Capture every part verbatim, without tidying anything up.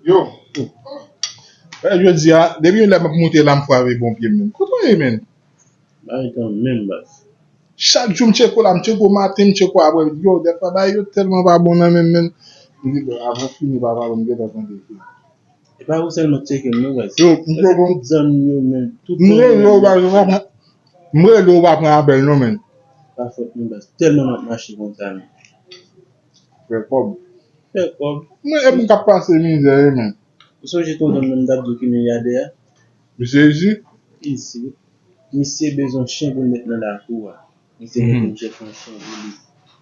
Yo. Eh, jodi a, depi yon lè m ap moute la, m frape bon pye m menm. Kote w ye, menn? Bagay tan menm, baz. Chak jou m tcheke w la, m tcheke w maten, m tcheke w apre. Yo, dèfwa bagay yo tèlman pa bon nan men m, menn. M di, bon, avan fini, papa, m gentan tande. E pa ou sèlman k tcheke m, non, baz. Yo, m tcheke w. Tout zanmi yo, menm, tout zanmi yo. M rele w, baz, w pa pran, m rele w, w pa pran apèl, non, menn. Pa fòt mwen, baz. Tèlman m ap mache konsa, menn. Fè kòb. Fè kòb. Mwen, e moun k ap pase mizè, wi, menn. Ou sonje tonton m nan m t ap di w ki milyadè a? Misye isi? Isi. Misye bezwen yon chen pou l met nan lakou a. Misye mete m chèche yon chen pou li.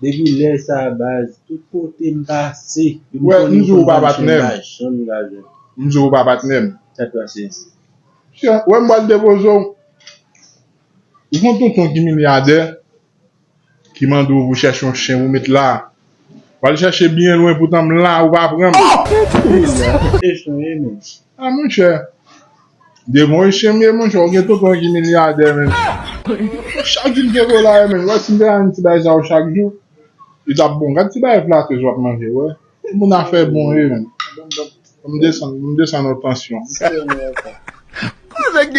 Depi lè sa a, baz, tout kote m pase, yo m konnen m konn vann chen, m pa janm ka jwenn. M di w ou pa patnè m. Sa t pase? Wè m pral depoze w. Ou konn tonton ki milyadè? Ki mande w pou chèche yon chen pou met la. W al chèche byen lwen, poutan m la, ou pa pran m. Echwe, men. A, monchè. Devan yon chen m ye, monchè, ou gen tonton ki milyadè, men. Chak jou m te la, men. Wè, si m te jwenn ti bagay sa yo chak jou, li t ap bon. Gad ti bagay flatez w ap manje, wè. Moun afè bon ye, men. Ban m desann, ban m desann yon tansyon.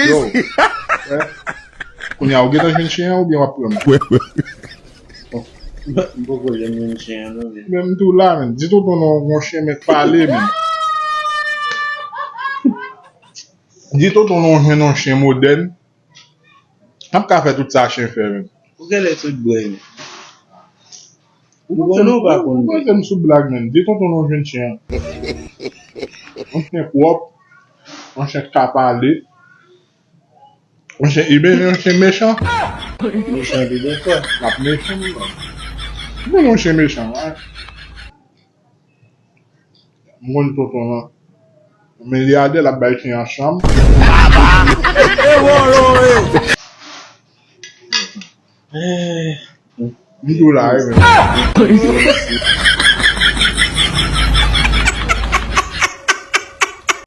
Yo, eh, kounye a, ou gentan jwenn chen an oubyen w ap pran m? M poko janm jwenn chen an, non, men. Men m tou la, men. Di tonton non, yon chen mèt pale, men. Di tonton non, jwenn yon chen modèn. M ap ka fè tout sa chen fè, men. Ou genlè sot bwè, men. Ou konnen ou pa konnen. Ou panse m sou blag, men. Di tonton non jwenn chen an. Yon chen pwòp, yon chen k ka pale, yon chen iben, yon chen mechan. Mechan pi dèfwa. L ap mechan, men. Ou konn yon chen mechan, wi. M konn tonton nan. Milyadè, l ap bay chen an chanm. M tou la, wi, men.